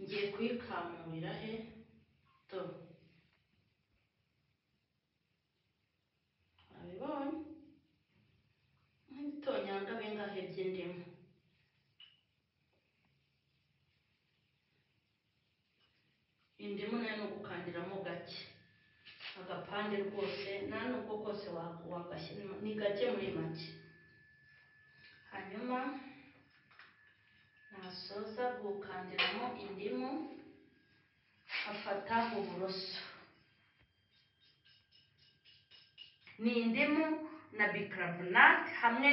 Ngiye kuyikamurira he to, wabibonye nk'ibitonyanga bingahe by'indimu. Indimu nayo ni ugukandiramo gake, agapande rwose, nta nubwo kose wagashyira, ni gake muri make. Hanyuma nasoza gukandiramo indimu, afata uburoso. Ni indimu na bicarbonate hamwe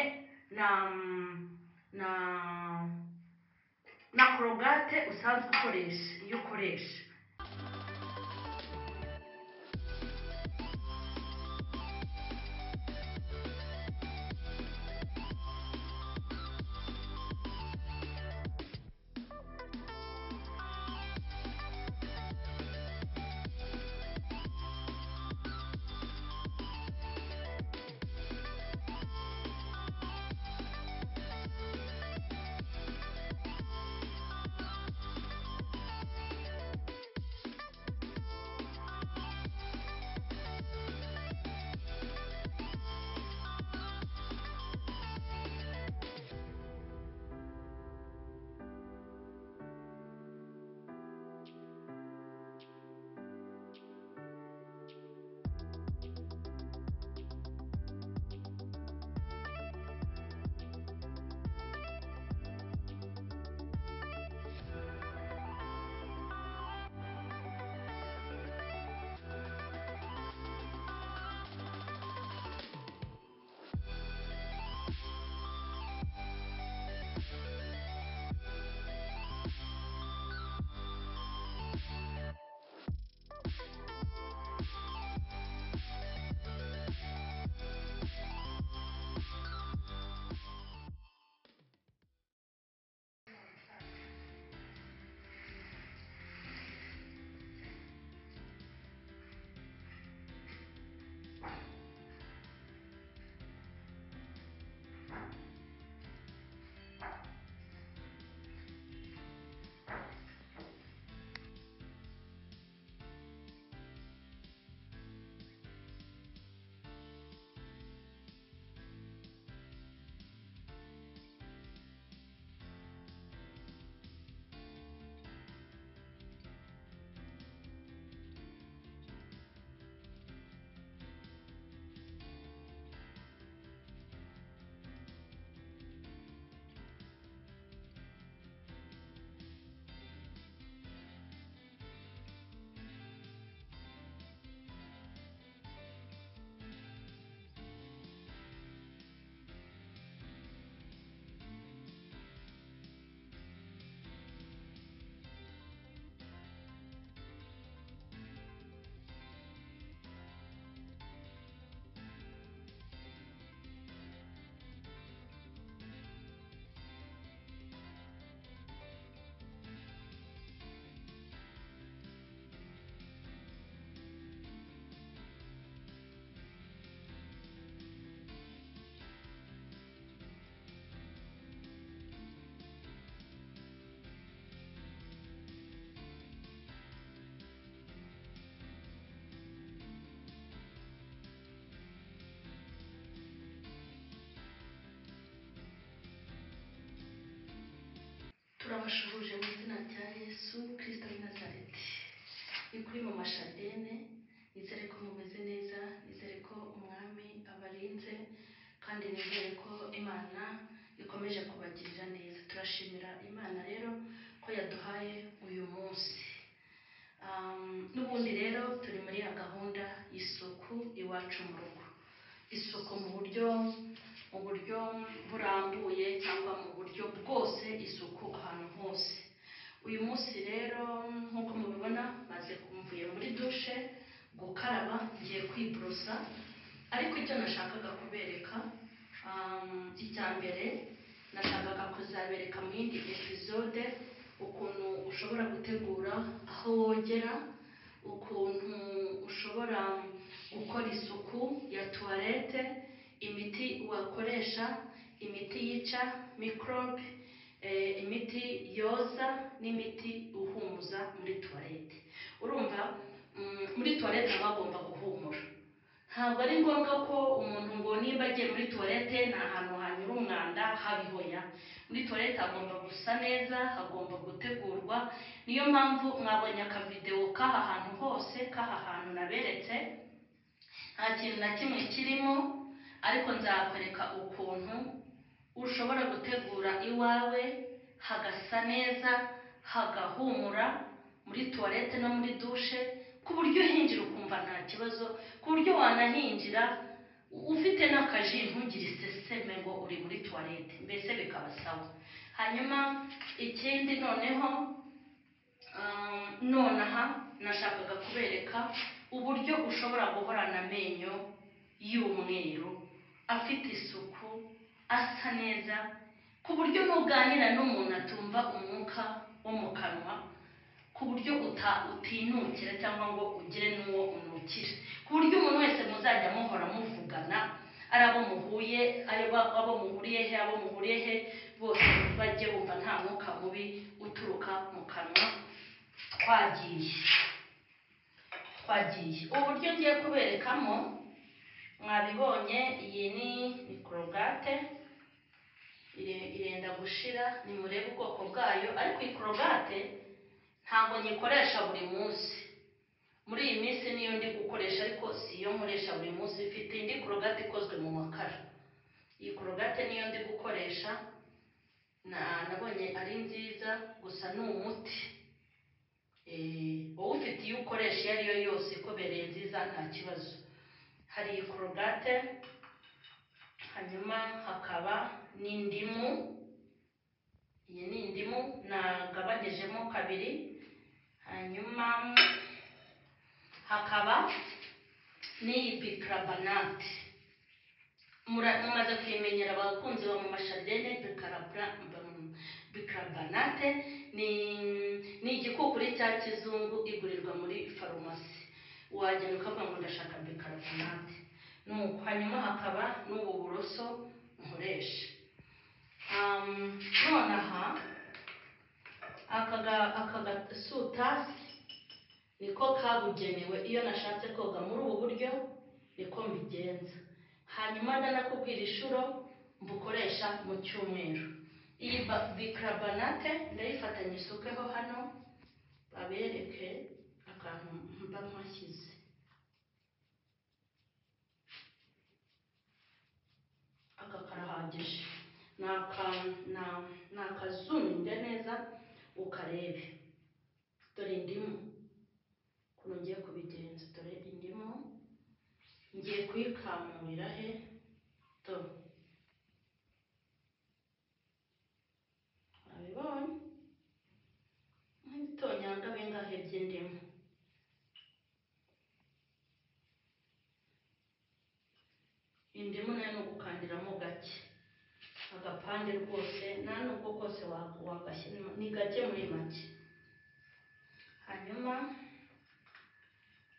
na Colgate usanzwe ukoresha iyo ukoresha. Turabashuhuje mu izina rya Yesu Kristo w'i Nazareti. Ni kuri Mama Charlene, nizere ko mumeze neza, nizere ko Umwami abarinze, kandi nizere ko Imana ikomeje kubagirira neza. Turashimira Imana rero ko yaduhaye uyu munsi. N'ubundi rero turi muri ya gahunda y'isuku iwacu mu rugo. Isuku mu buryo burambuye cyangwa mu buryo bwose, isuku ahantu hose. Uyu munsi rero nk'uko mubibona maze mvuye muri dushe gukaraba, ngiye kwiborosa, ariko icyo nashakaga kubereka, icya mbere nashakaga kuzabereka mu yindi episode ukuntu ushobora gutegura aho wogera, ukuntu ushobora gukora isuku ya toilette, imiti wakoresha, imiti yica microbe, Imiti yoza n'imiti uhumuza muri tuwarete. Urumva muri tuwarete haba hagomba guhumura. Ntabwo ari ngombwa ko umuntu ngo nimba agiye muri tuwarete ni ahantu hanyura umwanda habihoya. Muri tuwarete hagomba gusa neza, hagomba gutegurwa. Niyo mpamvu mwabonye akavidewo k'aha hantu hose, k'aha hantu naberetse, nta kintu na kimwe kirimo, ariko nzakwereka ukuntu ushobora gutegura iwawe hagasa neza, hagahumura muri tuwarete no muri dushe, ku buryo uhinjira ukumva nta kibazo, ku buryo wanahinjira ufite n'akaji ntugire iseseme ngo uri muri tuwarete, mbese bikaba sawa. Hanyuma ikindi noneho nonaha nashakaga kubereka uburyo ushobora guhorana amenyo y'umweru afite isuku, asa neza, ku buryo nuganira n'umuntu atumva umwuka wo mu kanwa, ku buryo utinukira cyangwa ngo ugire n'uwo unukira, ku buryo umuntu wese muzajya muhora muvugana, ari abo muhuye, ari abo muhuriye he, abo muhuriye he, bose bajye bumva nta mwuka mubi uturuka mu kanwa. Twagiye uburyo ngiye kuberekamo mwabibonye. Iyi ni Colgate, irenda gushira, nimurebe ubwoko bwayo. Ariko iyi Colgate ntabwo nyikoresha buri munsi, muri iyi minsi niyo ndi gukoresha, ariko si iyo nkoresha buri munsi. Mfite indi Colgate ikozwe mu makara. Iyi Colgate niyo ndi gukoresha, nabonye ari nziza, gusa ni umuti. Wowe ufite iyo ukoresha iyo ari yo yose ikubereye nziza nta kibazo. Hari iyi Colgate, hanyuma hakaba n'indimu. Iyi ni indimu nagabanyijemo kabiri. Hanyuma hakaba n'iyi bicarbonate, mumaze kuyimenyera abakunzi ba Mama Charlene. Bicarbonate ni igikukuri cya kizungu, igurirwa muri farumasi, wagenda ukavuga ngo ndashaka bicarbonate. Nuko hanyuma hakaba n'ubu buroso nkoresha. Nonaha aka gasutasi niko kabugenewe, iyo nashatse koga muri ubu buryo niko mbigenza. Hanyuma ndanakubwira inshuro mbukoresha mu cyumweru. Iyi bicarbonate ndayifatanya isukeho hano babereke akantu mba mpashyize. Aka karahagije, ni akazuminge neza ukarebe. Dore indimu ukuntu ngiye kubigenza. Dore indimu ngiye kuyikamurira he, do wabibonye nk'ibitonyanga bingahe by'indimu. Indimu nayo ni ugukandiramo gake, agapande rwose, nta nubwo kose wagashyira, ni gake muri make. Hanyuma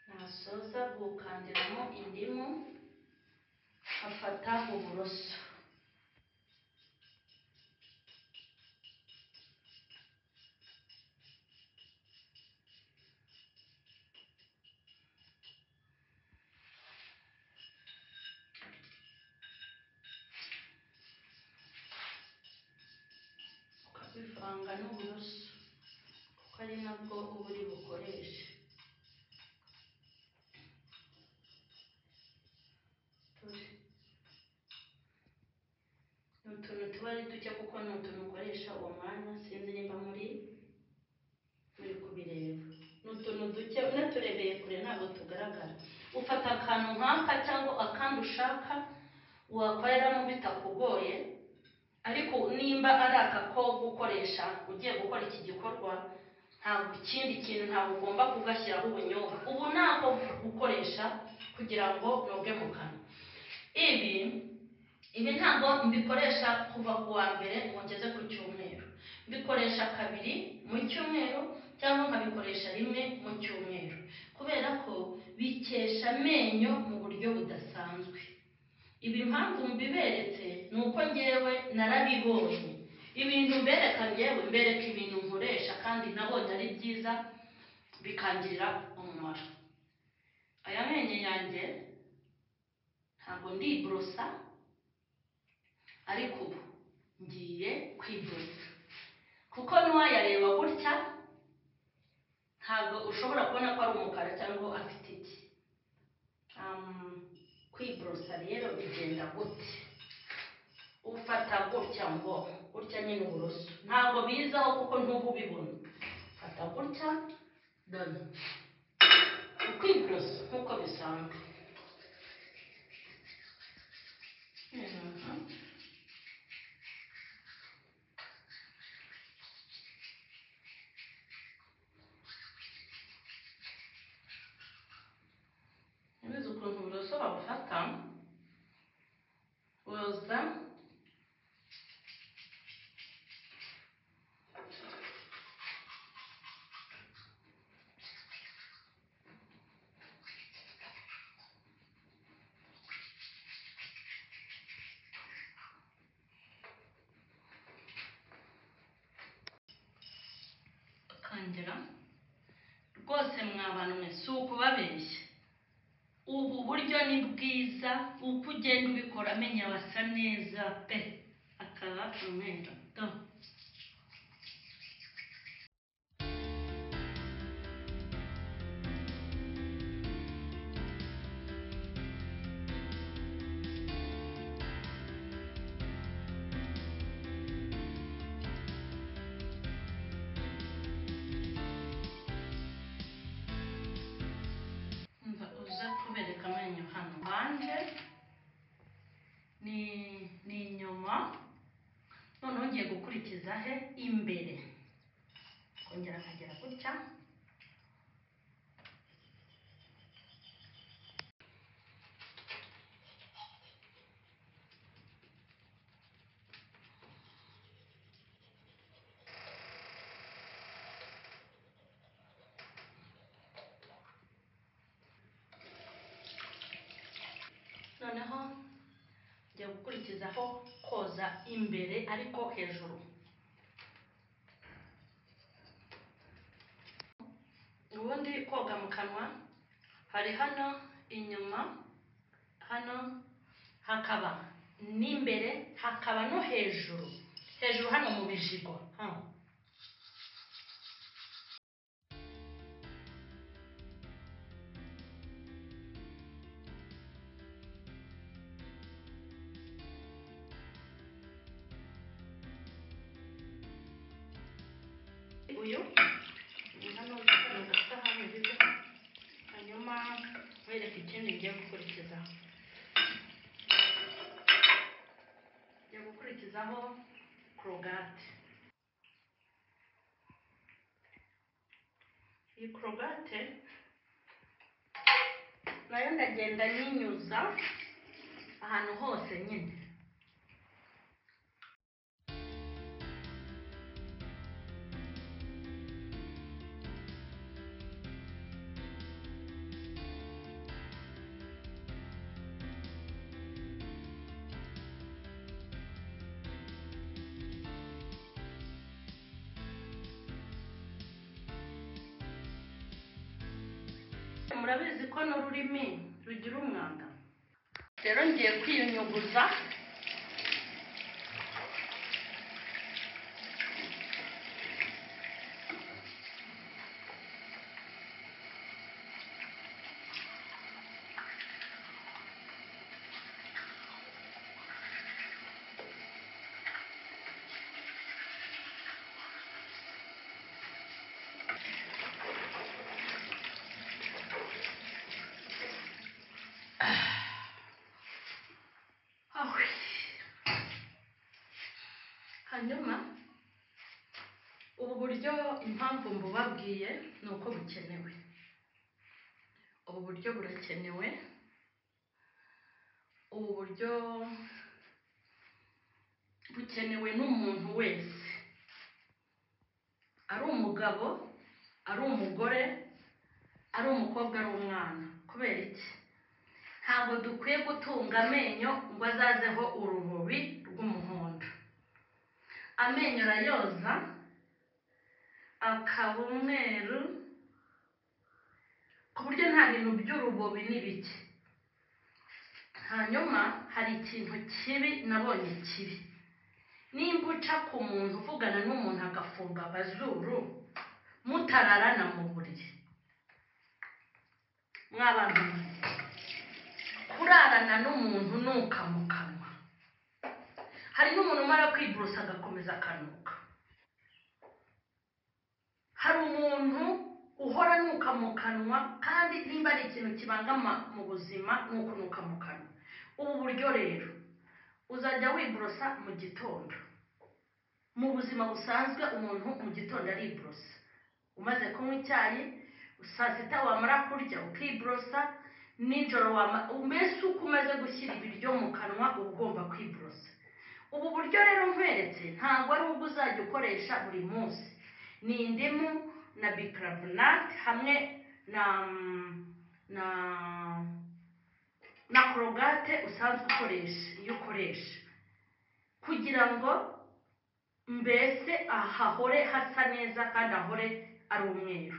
nasoza gukandiramo indimu, nkafata uburoso. Ukabivanga n'uburoso kuko ari nabwo uba uri bukoreshe. Dore ni utuntu tuba ari duke kuko ni utuntu ukoresha uwo mwanya, sinzi nimba muri kubireba. Ni utuntu duke unaturebeye kure ntabwo tugaragara. Ufata akantu nk'aka cyangwa akandi ushaka wakoreramo bitakugoye, ariko nimba ari aka ko gukoresha ugiye gukora iki gikorwa, ntabwo ikindi kintu ntabwo ugomba kugashyiraho ubunyobwa. Ubu ni ako gukoresha kugira ngo noge mu kanwa. Ibi ntabwo mbikoresha kuva ku wa mbere ngo ngeze ku cyumweru, mbikoresha kabiri mu cyumweru cyangwa nkabikoresha rimwe mu cyumweru, kubera ko bikesha amenyo mu buryo budasanzwe. Ibi impamvu mbiberetse ni uko ngewe narabibonye. Ibintu mbereka ngewe, mbereka ibintu nkoresha kandi nabonye ari byiza bikangirira umumaro. Aya menyo yanjye ntabwo ndiborosa, ariko ubu ngiye kwiborosa, kuko n'uwayareba gutya ntabwo ushobora kubona ko ari umukara cyangwa afite iki. Kwiborosa rero bigenda gute? Ufata gutya ngo gutya nyine uburoso ntabwo bizaho kuko ntuba ubibona. Fata gutya, dore ukwiborosa nk'uko bisanzwe. Ntibizi ukuntu uburoso babufata, woza ukongera rwose. Mwa bantu mwe, si ukubabeshya, ubu buryo ni bwiza. Uko ugenda ubikora amenyo asa neza pe, akaba umweru do. Umva, uza kubereka amenyo hano banje ni inyuma, noneho ngiye gukurikiza he imbere, kongera nkagera gutya. Noneho ngiye gukurikizaho koza imbere ariko hejuru. Ubundi koga mu kanwa hari hano inyuma, hano hakaba n'imbere, hakaba no hejuru, hejuru hano mu bijigo. Uyu hano kano gasahani nziza, hanyuma wereka ikindi ngiye gukurikizaho. Ngiye gukurikizaho Colgate. Iyi Colgate nayo ndagenda nyinyuza ahantu hose nyine. Murabizi ko n'ururimi rugira umwanda, rero ngiye kwiyunyuguza. Hanyuma ubu buryo impamvu mbubabwiye ni uko bukenewe. Ubu buryo burakenewe, ubu buryo bukenewe n'umuntu wese, ari umugabo, ari umugore, ari umukobwa, ari umwana. Kubera iki? Ntabwo dukwiye gutunga amenyo ngo azazeho urubobi rw'umuhondo. Amenyo urayoza akaba umweru, ku buryo nta bintu by'urubobi n'ibiki. Hanyuma hari ikintu kibi nabonye kibi: nimba uca ku muntu, uvugana n'umuntu, agafunga amazuru mutararana mu buriri. Mw'abantu mwe, kurarana n'umuntu nuka mu kanwa, hari n'umuntu umara kwiborosa agakomeza akanuka. Hari umuntu uhora anuka mu kanwa, kandi nimba ari ikintu kibangama mu buzima ni ukunuka mu kanwa. Ubu buryo rero, uzajya wiborosa mu gitondo. Mu buzima busanzwe umuntu mu gitondo ariborosa, umaze kunywa icyayi, saa sita wamara kurya ukiborosa, nijoro mbese uko umaze gushyira ibiryo mu kanwa uba ugomba kwiborosa. Ubu buryo rero nkweretse ntabwo ari ubwo uzajya ukoresha buri munsi. Ni indimu na bicarbonate hamwe na Colgate usanzwe ukoresha, iyo ukoresha kugira ngo mbese hahore hasa neza kandi hahore ari umweru.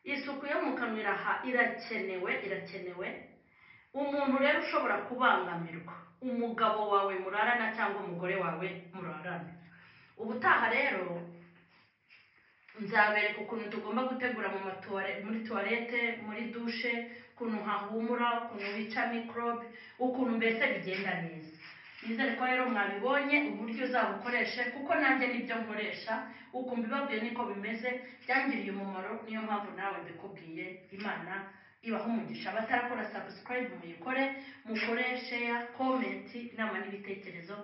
Isuku yo mu kanwa iraha irakenewe, irakenewe. Umuntu rero ushobora kubangamirwa, umugabo wawe murarana cyangwa umugore wawe murarana. Ubutaha rero nzabereka ukuntu tugomba gutegura muri toilette, muri douche, ukuntu hahumura, ukuntu wica microbe, ukuntu mbese bigenda neza. Nizere ko rero mwabibonye uburyo uzabukoreshe, kuko nanjye nibyo nkoresha. Uko mbibabwiye niko bimeze, byangiriye umumaro, niyo mpamvu nawe mbikubwiye. Imana ibaha umugisha. Abatarakora subscribe muyikore, mukore share, comment, inama n'ibitekerezo.